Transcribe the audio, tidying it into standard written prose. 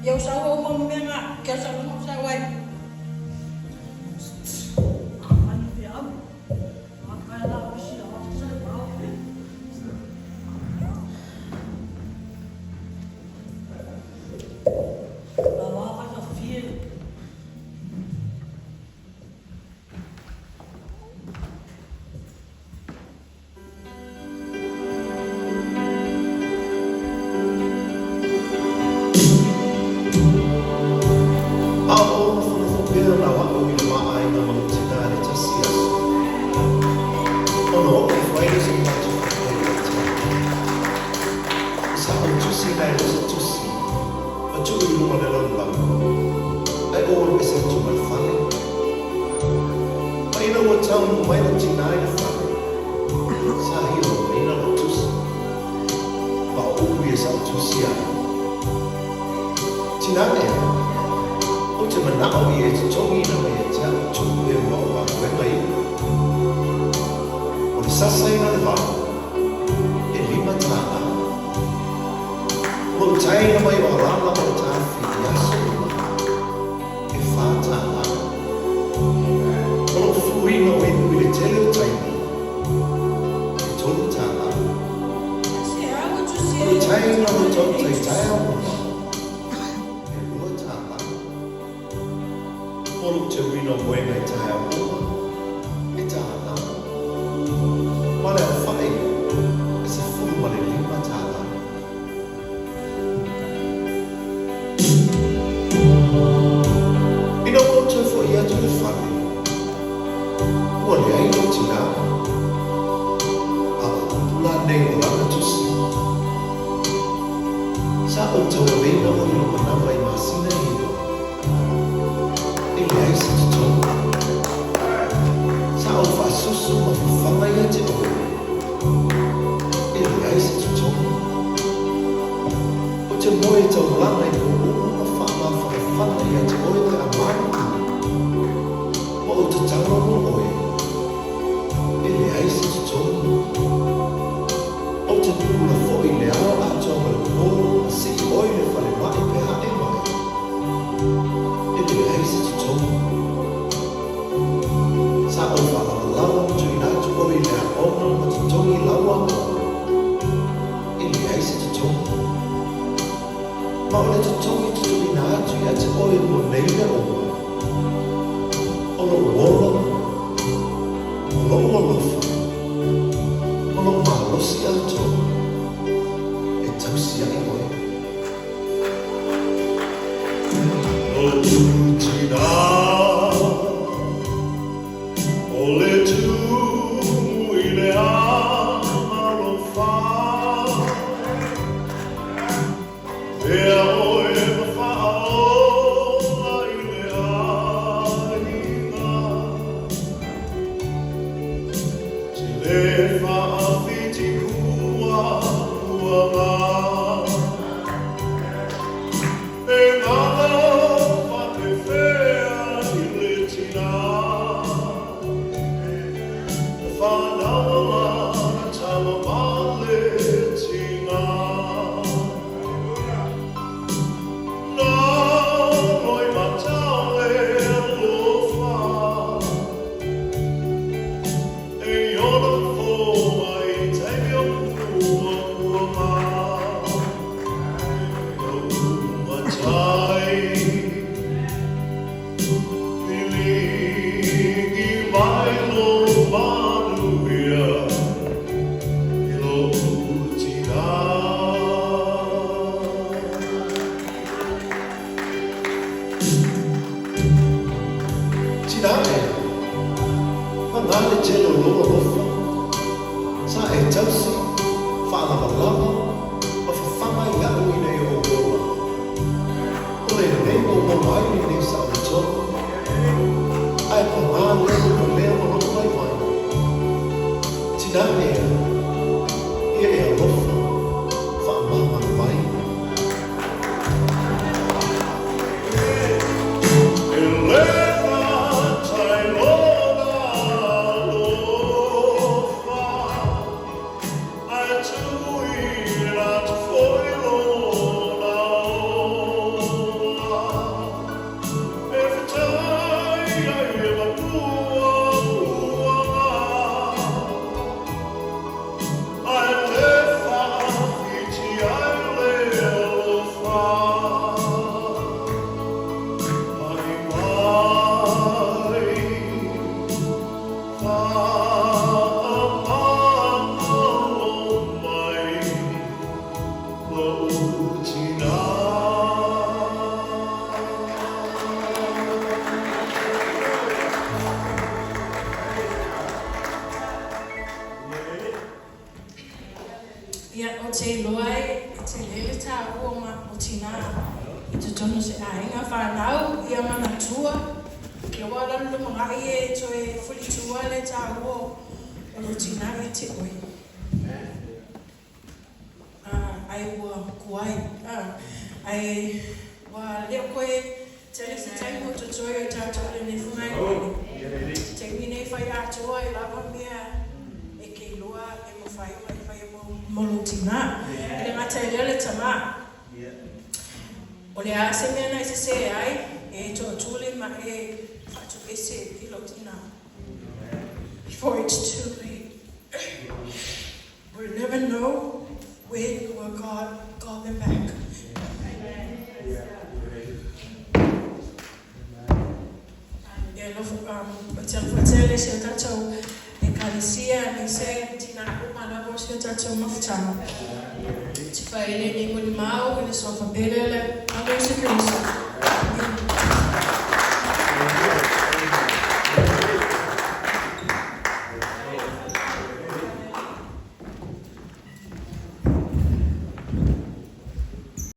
Ia ua sau uma ma mea na, ke au sau uma sau ai. A o ou nofonofo pea la o a'u i le ma aiga ma lou tinā i le tasi aso, ona oo ifo ai lea o se manatu faapea ia te au. I sa ou tusi nai lo se tusi ma tuu i luga o le lalolagi, ae ou alu ese atu ma le fale. Ma ina ua taunuu mai lou tinā i le fale, sa hia logaina lou tusi. Ma o upu ia sa ou tusia ai. Tinā ea, ou te mana'o i e totogiina mai ia te a'u tupe ma o galuega ia. O le sasaina o le vao, e $5. O lou taina mai o Alala ma le Tafi i aso uma, e $4. O lou fuluina o ipu i le tele o taimi, e $3. O le taina o le tauta i taeao uma, e $2. O lou teuina o moega i taeao uma, e $1. Ma le aofaʻi, e $15. Ina ua ou toe foʻi atu i le fale, ua leai lou tinā, a o upu la nei o lana tusi, Sa ou tauaveina oe i lou manawa i masina e 9, e leai se totogi. Sa ou faasusu ma fafaga ia te oe, e leai se totogi. Ou te moe taulaga i pō uma ma faamafanafana ia te oe pe a maliliu, ma ou tatalo mo oe, e leai se totogi. Ou te pupula foi i le ao atoa ma le pō ma sii oe i le falemai pe a e mai, e leai se totogi. Sa ou faalavalava ma tuuina atu oe i le aoga ma totogi lau aoga, e leai se totogi. Ma o le totogi tutuuina atu ia te oe mo nei mea uma, o lou ola, o lou alofa, ma lou malosi atoa e tausi ai oe. Lou tinā, o le tumu i le alofa. Pea oe ma faaola i le aiga. Te le faafitikua puaga. E ngalo faapefea i le tinā. E whanau lana tama ma le tinā. Lou tina. Ia, ou te iloa e tele le taua o ma o tinā i totonu o se aiga, fanau, ia manatua. Ia aua la le lumanai e toe fulitua le taua o lou tinā ia te oe. Ai ua kuai, ai ua le o koe tele se taimi o totoe o tatou i lenei fugailele. Taimi nei fai atoa e lava mea e ke iloa e mafai ona e faia mo lou tinā. E le gata i lea le tamā. O le a se mea na e sesē ai, e toatuli ma e faatuese i lou tinā. Before it's too late. We never know when will God call them back. E alofa, ou te alofa tele i si o tatou Ekalesia, aemaise tinā uma lava o si o tatou mafutaga. Ou te faaele nei molimau i le suafa pele o le Iesu Keriso.